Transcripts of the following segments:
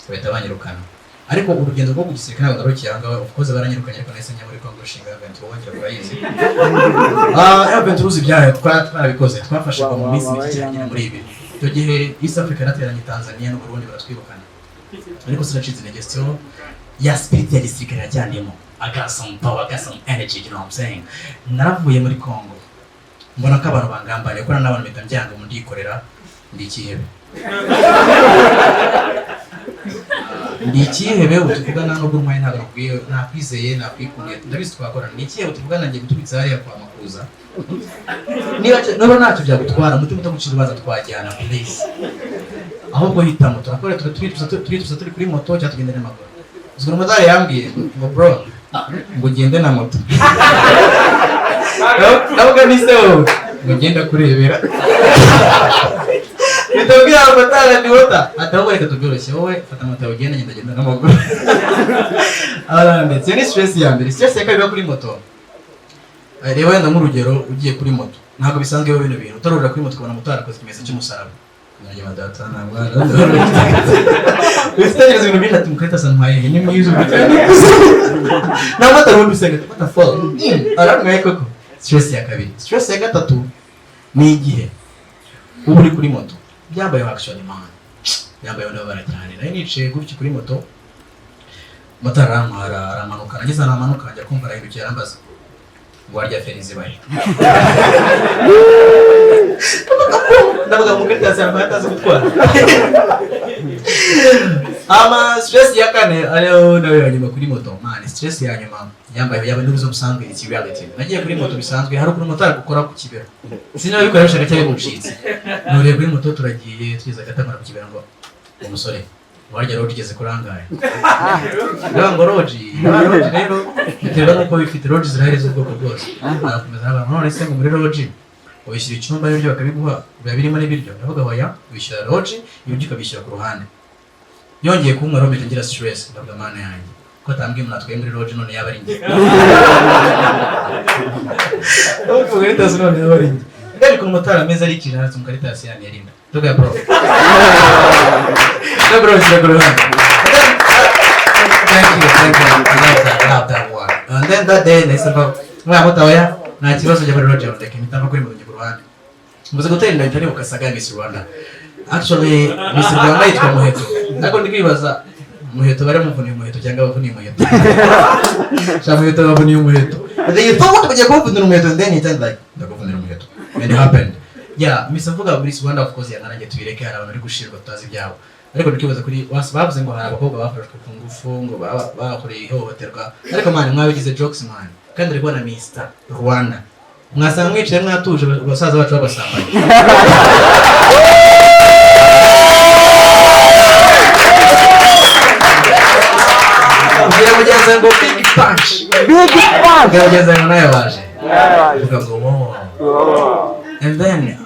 Bahita banyirukana. Ariko urugendo rwo ku gisirikare ntabwo narukiye aho ngaho. Of course baranyirukanye, ariko nahise njya muri Congo nshinga Ventura, wongera urayizi. Ah, Ventura uzi ibyayo, twarabikoze, twafashe mu minsi mike cyane igera muri 2. Icyo gihe East Africa yarateranye, Tanzania n'u Burundi baratwirukana, ariko sinacitse intege. Still ya spirit ya gisirikare iracyandimo. I got some power, I got some energy, you know what I'm saying? Naravuye muri Congo, mbona ko abantu bangambaniye, gukorana n'abantu mpita mbyanga, mu ndikorera. Ndi ikihebe, ndi ikihebe. Ubu tuvugana nubwo urwaye ntabwo nakubwiye, nakwizeye, nakwikundiye, ndabizi twakorana. Ni ikihebe tuvugana, ngiye guturitsa hariya kwa Makuza. Niba ntacyo byagutwara, umutima utagucira urubanza, twajyana please. Ahubwo hitamo, turakora, turituza turi kuri moto cyangwa tugende n'amaguru. Ubwo umumotari yambwiye ngo: "Bro," ngo, "ugende na moto." Ndavuga ni se wowe ngo ngenda kurebera, mpita mbwira abamotari ati: "Wota," ati: "Ahubwo reka tubyoroshye, wowe fata moto yawe ugende, ngenda genda n'amaguru." Ndetse iyo ni stress ya mbere. Stress ya kabiri iba kuri moto. Reba wenda nk'urugero, ugiye kuri moto, ntabwo bisanzwe bino bintu, utarurira kuri moto ukabona moto yarakoze ikimenyetso cy'umusaraba. Nanjye data nta mwana witegereza ibintu byinshi, ati: "Mukarita asa ntwaye ni mwiza ubu cyane nta motari wundi usenga." What the fuck, arantwaye koko? Stress ya kabiri. Stress ya gatatu ni igihe uba uri kuri moto. Byambayeho actually, man, byambayeho, ndababara cyane. Nari nicaye gutyo kuri moto, motari arantwara, aramanuka, nageze ahantu amanuka njya kumva arahindukiye, arambaza ngo: "Warya feri zibahe?" Ndavuga mu karita yasa atazi gutwara. Ama stress ya kane ariyo nawe ya nyuma kuri moto, man, stress ya nyuma yambaye yaba n'ubuzima busanzwe, it's reality. Nagiye kuri moto bisanzwe, hari ukuntu motari gukora ku kibero, sinaba bikora bishaka cyangwa bimucitse. Nuriye kuri moto, turagiye, tugeze agatamara ku kibero, ngo: "Umusore, warya lodge igeze kuri angahe?" Ndavuga ngo: "Lodge?" Ndavuga: "Lodge rero biterwa n'uko bifite, lodge zirahari z'ubwoko bwose." Arakomeza aravuga: "None se ngo muri lodge wishyura icyumba n'ibiryo bakabiguha, biba birimo n'ibiryo?" Ndavuga: "Hoya, wishyura lodge, ibiryo ukabishyura ku ruhande." Yongeye kunywa mpita ngira stress. Ndavuga: "Mana yanjye, ko atambwiye umuntu atwaye muri lodge, none yaba ari njye?" Ndavuga: "Mukaritasi, none yaba ari njye?" Ndabona ukuntu motari ameze, ari ikintu ati: "Mukaritasi yani yarinda." Ndavuga: "Bro, bro, shyira ku ruhande." Thank you, thank you. I love that, I love that one. And then that day nahise mva mwana moto: "Oya, nta kibazo, jya muri lodge yawe." Ndeke mpita mva kuri moto njya ku ruhande. Muze gutera inda, mpita nibuka saga ya Miss Rwanda. Actually Miss Rwanda yitwa Muheto, ariko ndi kwibaza, Muheto bari bamuvuniye umuheto cyangwa bavuniye umuheto? Sha, Muheto bavuniye umuheto. And then you thought bagiye kumuvunira umuheto, and then he turned like, "Ndakuvunira umuheto," and it happened. Yeah, Miss avuga Miss Rwanda, of course yanarangiye, tubireke, hari abantu bari gushirwa tutazi ibyabo. Ariko ndikibaza kuri bavuze ngo hari abakobwa bafashwe ku ngufu, ngo bakoreye ihohoterwa. Ariko man, mwabigize jokes, man. Kandi uri kubona Mr Rwanda, mwasanga mwicaye mwatuje, basaza bacu babasambanyi. Ubwira mugenzi wawe ngo: "Big punch." Big punch. Ubwira mugenzi wawe ngo: "Nawe waje." Uvuga ngo: "Wow." And then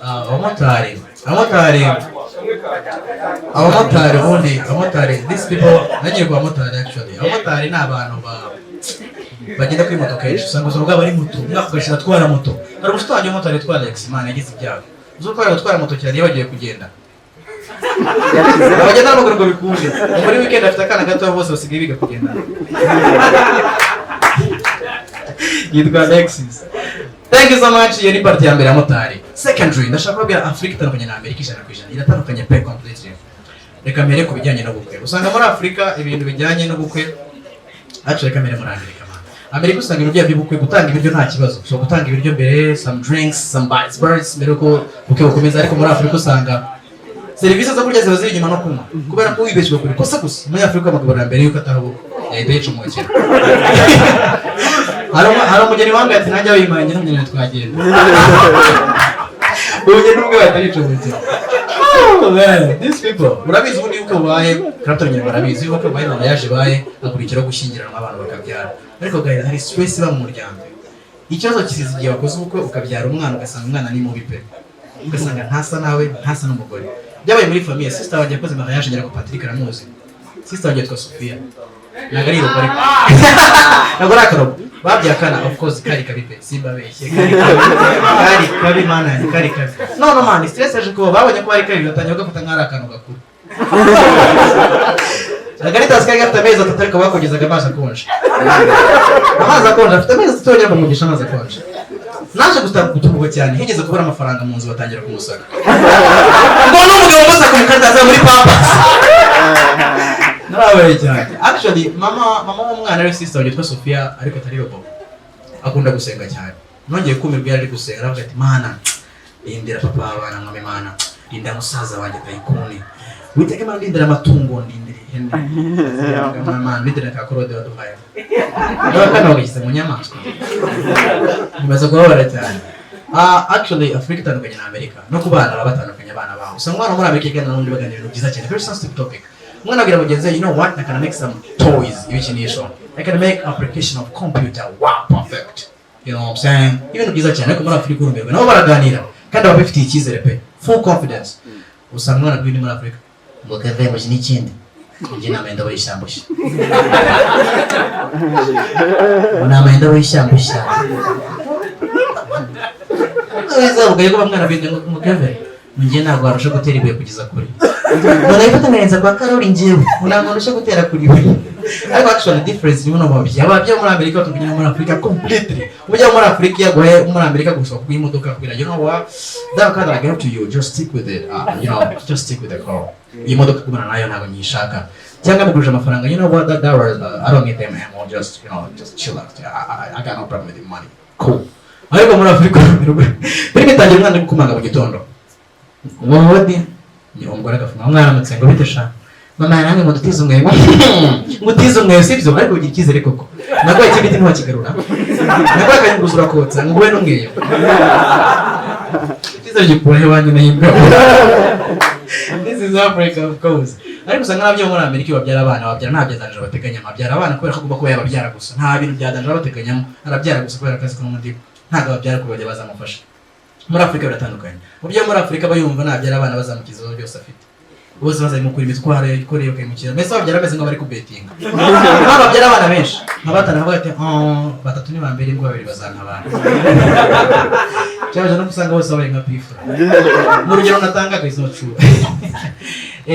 abamotari ubundi, abamotari, these people, nagiye ku bamotari actually. Abamotari ni abantu bagenda kuri moto kenshi. Usanga ubuzima bwabo ari moto, umwaka ugashira atwara moto. Hari umushuti wanjye w'umumotari witwa Alex. Imana, yagize ibyago. Uzi ko gutwara moto cyane, iyo bagiye kugenda, abagenda n'amaguru ngo bikunde. Muri weekend afite akana gato, bose basigaye biga kugenda. Yitwa Alexis. Thank you so much. Iyo ni part ya mbere ya motari. Secondary, ndashaka kubabwira Afurika itandukanye na Amerika 100%. Iratandukanye pe, completely. Reka mbere ku bijyanye n'ubukwe. Usanga muri Afurika ibintu bijyanye n'ubukwe, actually reka mbere muri Amerika, man. Amerika usanga ibintu byabo by'ubukwe, gutanga ibiryo nta kibazo. Ushobora gutanga ibiryo mbere, some drinks, some bites, birds, mbere yuko ubukwe bukomeza. Ariko muri Afurika usanga serivisi zo kurya ziba ziri inyuma no kunywa, kubera ko wibeshye ugakora ikosa gusa, umunyafurika amagabura mbere yuko ataha ubukwe yahita yicumukira. Hari umugeni wambwiye ati: "Nanjye wayimanye n'umugeni twagenda." Umugeni umwe bahita yicumukira. Oh, man, these people, urabizi ubundi yuko bubaye Clapton nyine, barabizi yuko bubaye mariage ibaye, hakurikiraho gushyingiranwa, abantu bakabyara. Ariko guys, hari stress iba mu muryango. Ikibazo kiziza igihe wakoze ubukwe ukabyara umwana, ugasanga umwana ni mubi pe, ugasanga ntasa nawe, ntasa n'umugore. Byabaye muri famille. Sister wanjye yakoze mariage, ngira ngo Patrick aramuzi. Sister wanjye yitwa Sophia, ntabwo ari irobo, ariko ntabwo ari akarobo. Babyaye akana, of course kari kabi pe, simbabeshye, kari kabi, kari kabi, mana yanjye, kari kabi. No man, stress yaje kuba babonye ko ari kabi, batangira bagafata nk'aho ari akantu gakuru. Agakaritasi kari gafite amezi 3, ariko bakogezaga amazi akonje, amazi akonje. Afite amezi 3 yongera bamugisha amazi akonje. Naje gutungurwa cyane, higeze kubura amafaranga mu nzu, batangira kumusaka ngo n'umugabo umusaka umukaritasi muri Pampers. Narabaye cyane. Actually, mama w'umwana ari sister witwa Sofia, ariko atari robo, akunda gusenga cyane. Nongeye kumirwa yari ari gusenga, aravuga ati: "Mana, rindira papa w'abana, mwami Mana, rinda musaza wanjye Tayikuni, witege Mana, ndindira amatungo, ndindira ihene, Mana, ndindira ka korode waduhaye." Nawe bagashyize mu nyamaswa, bimaze kubabara cyane. Actually, Afurika itandukanye na Amerika no ku bana baba batandukanye. Abana baho usanga umwana wo muri Amerika iganira n'undi, baganira ibintu byiza cyane, very sensitive topic. Umwana abwira mugenzi we: "You know what, I can make some toys, ibikinisho, I can make application of computer, wow, perfect, you know what I'm saying?" Ibintu byiza cyane. Ariko muri Afurika urumirwa, nabo baraganira kandi baba bifitiye icyizere pe, full confidence. Usanga umwana bw'indi muri Afurika ngo keve ngo iki n'ikindi, njye nama indobo y'ishambushya, ngo nama indobo y'ishambushya. Uzavuga yuko bamwana bw'indi ngo keve, njye ntabwo warusha gutera ibuye kugeza kure, ngo nayifata nkarenza kwa Karori, njyewe ngo ntabwo warusha gutera kuri we. Ariko actually, difference irimo no mu babyeyi. Ababyeyi bo muri Amerika batandukanye no muri Afurika completely. Umubyeyi wo muri Afurika iyo aguhaye, muri Amerika gushobora kuguha imodoka, akubwira: "You know what, that car that I gave to you, just stick with it, just stick with the car. Iyi modoka gumana nayo, ntabwo nyishaka." Cyangwa mugurije amafaranga: "You know what, that was, I don't need them anymore, just you know just chill out. I got no problem with the money, cool." Ariko muri Afurika filime itangira umwana ari gukomanga mu gitondo, wowe ni umugore agafunga: "Mwaramutse." Ngo: "Bite sha mama?" "Nange ngo dutize umweyo, ngo utize umweyo." Sibyo, ariko ugira icyizere koko. Naguhaye ikibiti ntiwakigarura, naguhaye akayunguruzo urakotsa, ngo ube n'umweyo. Icyizere gikura iwanyu n'imbwa. This is Africa, of course. Ariko usanga n'ababyeyi bo muri Amerika iyo babyara abana, babyara nta bya danger bateganyamo. Babyara abana kubera ko agomba kuba yababyara gusa, nta bintu bya danger bateganyamo. Arabyara gusa kubera akazi ko n'ubundi ntabwo ababyara kubera bajya bazamufasha. Muri Afurika biratandukanye. Umubyeyi wo muri Afurika aba yumva nabyara abana bazamukiza ibibazo byose afite, bose bazabimukura imitwaro yikoreye bakayimukira. Mbese babyara bameze nk'abari kubetinga. Impamvu babyara abana benshi, nka batanu, bavuga ati: "Oh, batatu ni bambere ngo babiri bazantabara." Cyaje no gusanga bose babaye nka pifura mu rugero natangaga is not true.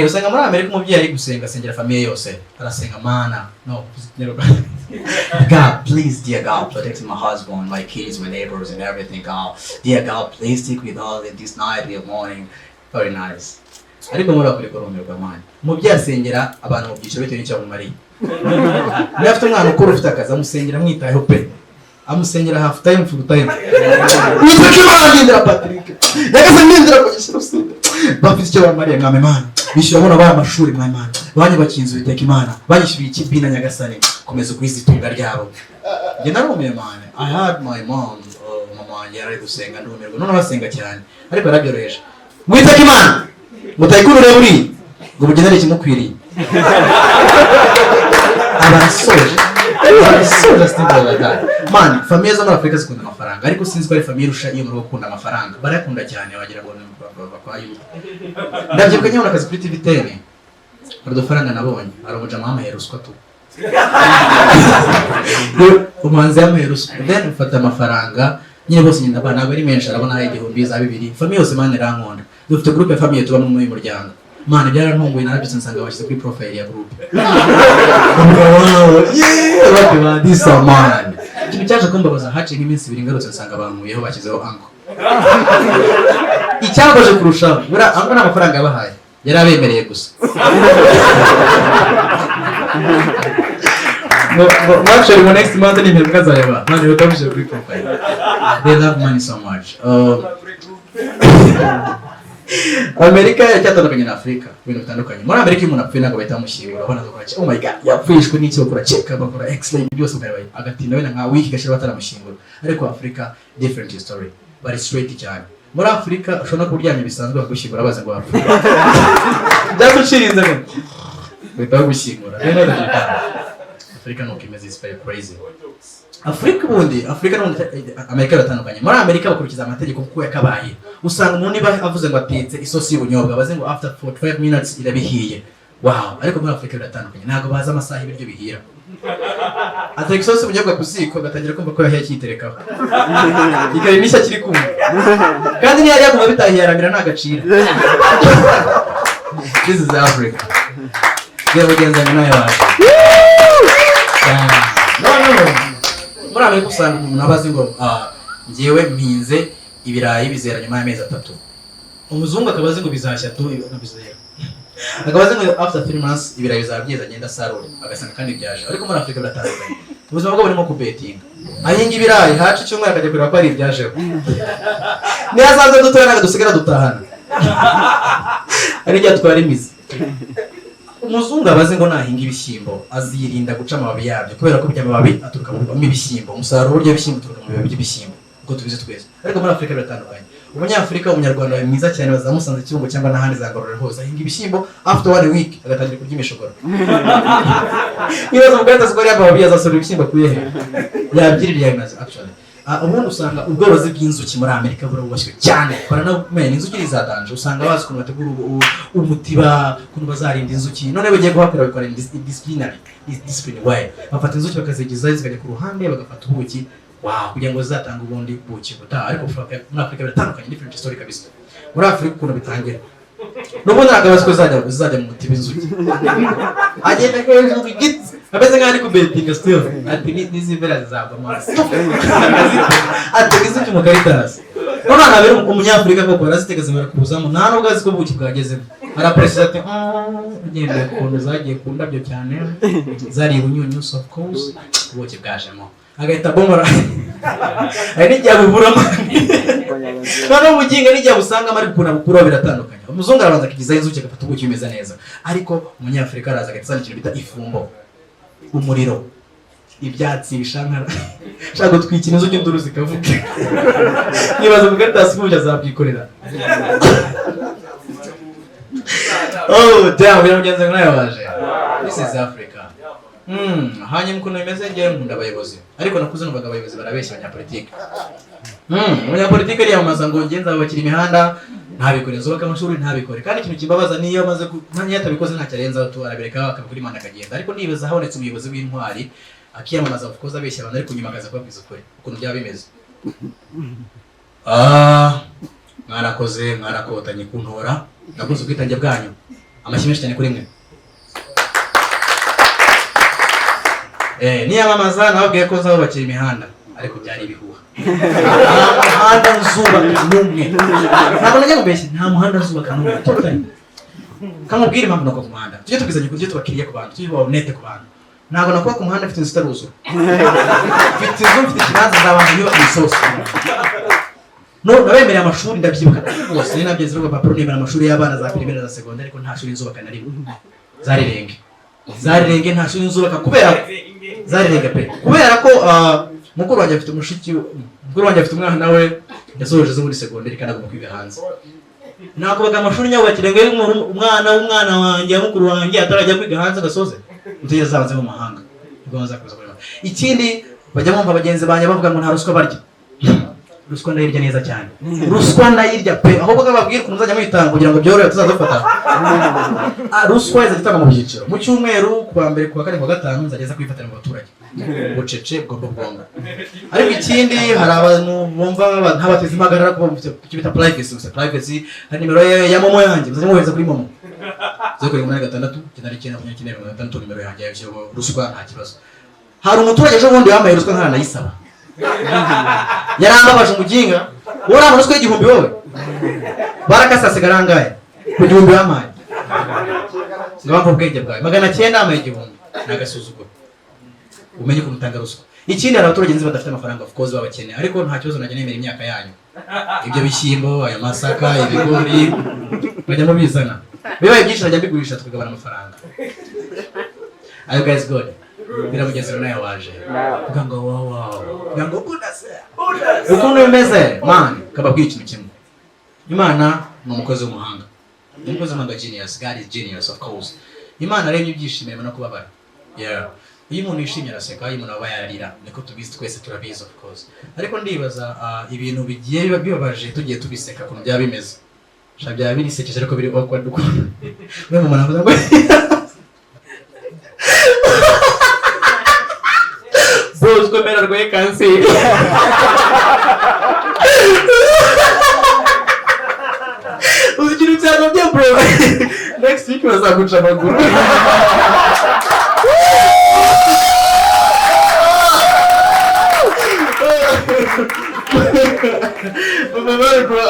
Usanga muri Amerika umubyeyi ari gusenga, asengera famille yose, arasenga: "Mana, no God, please, dear God, protect my husband, my kids, my neighbors and everything. God, dear God, please stick with all in this night and morning." Very nice. Ariko muri Afurika urumirwa man. Umubyeyi asengera abantu mu byiciro bitewe n'icyo bamumariye. Niba afite umwana ukuru ufite akazi, amusengera amwitayeho pe, amusengera half time, full time. "Witeka Imana, ndindira Patrick, yageze, ndindira kugishyira usinde, bafite icyo bamariye. Mwami Imana, bishyura abana bayo amashuri. Mwami Imana, banyubakiye inzu. Witeka Imana, banyishyuriye ikibina. Nyagasani, komeza ugwize itunga ryabo." Njye narumiye man. I had my mom, mama wanjye yari ari gusenga, ndumirwa. Noneho asenga cyane, ariko yarabyoroheje: "Witeka Imana, ngo tayikurure buriya, ngo mugenere ikimukwiriye." Aba arasoje, arasoje. Simple like that, man. Famille zo muri Afurika zikunda amafaranga, ariko sinzi ko ari famille irusha iyo mu rugo gukunda amafaranga. Barayakunda cyane, wagira ngo ni kwa Yuda. Ndabyibuka nkibona akazi kuri TV 10, hari udufaranga nabonye. Hari umujama wampaye ruswa tu, umuhanzi yamuhaye ruswa, then mfata amafaranga nyine bose ngenda bana. Ntabwo ari menshi, arabona ari 1000, za 2000. Famille yose, man, irankunda. Dufite groupe ya famille tubamo muri uyu muryango. Man, byarantunguye, narabyutse nsanga bashyize kuri profile ya groupe. Wow, yeah, bati ba this man. Ikintu cyaje kumbabaza, haciye nk'iminsi 2 ngarutse nsanga bankuyeho, bashyizeho uncle. Icyababaje kurushaho, buriya uncle nta mafaranga yabahaye, yari abemereye gusa ngo actually ngo next month ni impembwa azayaba. Man, batabishyize kuri profile. They love money so much. Amerika iracyatandukanye na Afurika ibintu bitandukanye. Muri Amerika iyo umuntu apfuye ntabwo bahita bamushyingura. Urabona bakora: "Oh my God, yapfuye n'iki?" Bakora check, bakora x-ray, byose ukareba, agatinda wenda nka wiki igashira bataramushyingura. Ariko Afurika, different story, bari straight cyane. Muri Afurika ushobora no kuba uryamye bisanzwe, bakagushyingura bazi ngo wapfuye, byagucirinze ngo bahita bagushyingura. Rero Afurika nuko imeze, is very crazy. Afurika ubundi, Afurika n'ubundi Amerika biratandukanye. Muri Amerika bakurikiza amategeko kuko yakabaye. Usanga umuntu niba avuze ngo atetse isosi y'ubunyobwa, baze ngo after 45 minutes irabihiye. Wow. Ariko muri Afurika biratandukanye, ntabwo bazi amasaha ibiryo bihira. Ateka isosi y'ubunyobwa ku ziko, agatangira kumva ko yahiye akiyiterekaho, ikaba imishya akiri kumva, kandi niyo yari yaguma bitahiye aramira ntagacira. This is Africa. Ngiye mugenzi wanjye nawe waje. No, no, muri Amerika usanga umuntu aba azi ngo njyewe mpinze ibirayi bizera nyuma y'amezi 3. Umuzungu akaba azi ngo bizashya tu bizera, akaba azi ngo after 3 months ibirayi bizaba byeze, agenda asarura agasanga kandi byaje. Ariko muri Afurika biratandukanye. Ubuzima bwo burimo kubetinga. Ahinga ibirayi, haca icyumweru akajya kureba ko hari ibyajeho. Niyo asanze dutoya ntabwo dusigara dutahana, hari igihe atwara imizi. Umuzungu aba azi ngo nahinga ibishyimbo azirinda guca amababi yabyo, kubera ko bijya amababi aturuka mu ibishyimbo, umusaruro w'ibishyimbo uturuka mu bibabi by'ibishyimbo, uko tubizi twese. Ariko muri Afurika biratandukanye. Umunyafurika, Umunyarwanda mwiza cyane, bazamusanze Kibungo cyangwa n'ahandi za Ngororero hose, ahinga ibishyimbo, after one week agatangira kurya imishogoro. Nibaza ubwo ko ariya mababi azasorera ibishyimbo akuye he? Yabyiririye yabimaze actually. Ubundi usanga ubworozi bw'inzuki muri Amerika burubashywe cyane, baranamenya inzuki ni za danger. Usanga bazi ukuntu bategura umutiba, ukuntu bazarinda inzuki. None bagiye kuhakora, babikora in disciplinary discipline way. Bafata inzuki bakazigizayo, zikajya ku ruhande, bagafata ubuki, wow, kugira ngo zizatange ubundi buki butaha. Ariko muri Afurika biratandukanye, different story kabisa. Muri Afurika ukuntu bitangira, n'ubundi ntabwo abazi ko zizajya mu mutiba inzuki. Agenda hejuru igiti ameze nk'aho ari kubetinga still, ati "Nizimera zizagwamo hasi." Atega inzuki mu karitasi. None ntabwo umunyafurika koko arazitega zimara kuzamo, nta nubwo azi ko ubuki bwagezemo. Arapresiza ati "Ugendeye ku kuntu zagiye ku ndabyo cyane, zariye ubunyunyusi, of course ubuki bwajemo." Agahita abomora. Hari n'igihe abuburamo. Noneho ubugingo n'igihe abusangamo, ariko ukuntu abukuraho biratandukanye. Umuzungu arabanza akigizaho inzuki, agafata ubuki bumeze neza, ariko Umunyafurika araza agahita azana ikintu bita ifumbo, umuriro, ibyatsi bishankara, ashaka gutwikira inzuki, induru zikavuga. Nibaza mu karitasi ubuki azabyikorera. Oh damn, biramugenza ngo nawe waje. This is Africa. Hanyuma ukuntu bimeze, njyewe nkunda abayobozi, ariko nakuze numvaga abayobozi barabeshya, abanyapolitike. Umunyapolitike ariyamamaza ngo ngenzi abubakira imihanda, ntabikore, nzubaka amashuri, ntabikore. Kandi ikintu kimbabaza, niyo amaze niyo atabikoze ntacyo arenzaho tu, arabireka akabikora, Imana akagenda. Ariko nibaza habonetse umuyobozi w'intwari akiyamamaza, of course abeshya abantu, ariko nyuma akaza kubabwiza ukuri ukuntu byaba bimeze. Mwarakoze, mwarakotanye kuntora, nakunze ubwitange bwanyu. Amashyi menshi cyane kuri mwe. Niyamamaza nababwiye ko nzabubakira imihanda, ariko byari ibihuha. Nta muhanda nzubaka n'umwe. Ntabwo najya kubeshya, nta muhanda nzubaka n'umwe totally. Kamubwire impamvu nakubaka umuhanda. Tujye tubwizanya, tujye tubakiriye ku bantu, tujye tuba honnête ku bantu. Ntabwo nakubaka umuhanda mfite inzu itaruzura. Mfite inzu, mfite ikibanza, nzabanza nyubaka isosi. No nabemereye amashuri, ndabyibuka rwose, nari nabyize urupapuro nemera amashuri y'abana za primaire na secondaire, ariko nta shuri nzubaka na rimwe. Zarirenge, zarirenge, nta shuri nzubaka kubera zarirenge pe. Kubera ko mukuru wanjye afite umushiki, mukuru wanjye afite umwana we yasohoje zo muri secondaire kandi agomba kwiga hanze. Nakubaga amashuri nyabakire ngo umwana w'umwana wanjye, mukuru wanjye atarajya kwiga hanze agasoze utegereza abanze mu mahanga, nibwo bazakomeza kureba. Ikindi, bajya bumva bagenzi banjye bavuga ngo nta ruswa barya. Ruswa ndayirya neza cyane, ruswa ndayirya pe. Ahubwo babwira ukuntu muzajya muyitanga kugira ngo byorohe tuzadufata. Ruswa izajya itangwa mu byiciro. Mu cyumweru, ku wa mbere, ku wa kane, ku wa gatanu, nzajya nza kuyifatira mu baturage bucece, bwombo bwombo. Ariko ikindi, hari abantu bumva ntabateza impagarara kuba mufite icyo bita privacy gusa. Privacy, hari nimero ya MoMo yanjye, muzajya mwohereza kuri MoMo: 0786992960, nimero yanjye yashyiraho ruswa, nta kibazo. Hari umuturage ejo bundi wambaye ruswa ntaranayisaba, yarambabaje umuginga. Wowe urabona ruswa y'igihumbi, wowe barakase hasigara angahe ku gihumbi wampaye? Ngo bampe ubwenge bwawe, 900 wampaye 1000, ni agasuzuguro. Umenye ukuntu utanga ruswa. Ikindi, hari abaturage nzi badafite amafaranga, of course babakene, ariko nta kibazo, najya nemera imyaka yanyu, ibyo bishyimbo, ayo masaka, ibigori, bajya mubizana. Bibaye byinshi najya mbigurisha tukagabana amafaranga. Are you guys good? Biramugezero nawe waje uvuga ngo wow wow, uvuga ngo goodness, ukuntu bimeze man. Kababwiye ikintu kimwe: Imana ni umukozi w'umuhanga, ni umukozi w'umuhanga, genius. God is genius, of course. Imana aremye ibyishimo irema no kubabara. Yeah, iyo umuntu yishimye araseka, iyo umuntu aba yararira, niko tubizi twese, turabizi of course. Ariko ndibaza ibintu bigiye biba bibabaje tugiye tubiseka ukuntu byaba bimeze. Sha, byaba birisekeje ariko biri awkward ukuntu. We umuntu avuga ngo bro, mera arwaye kanseri. Uzi ikintu cyagobye bro? Next week bazaguca amaguru. Mama, bro,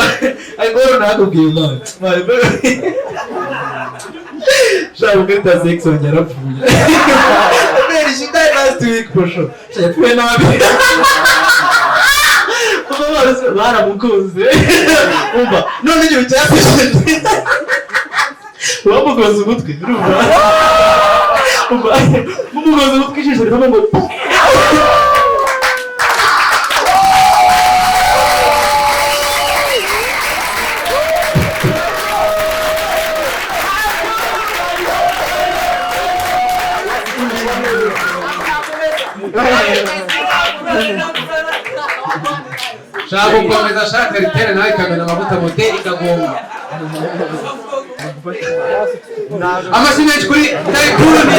I go nakubwiye, man. Man, bro. Shaka gukubita sex wanjye yarapfuye. Man, she died last week for sure. Sha, yapfuye nabi. Mama, baramukunze. Umva, none igihe cyasesheje. Bamukoze umutwe, urumva? Umva, bamukoze umutwe, ijisho rivamo ngo pu. Shaka gukomeza, shaka ritere nawe ikamena amavuta, moteri ikagonga. Amashyi menshi kuri Taikuni.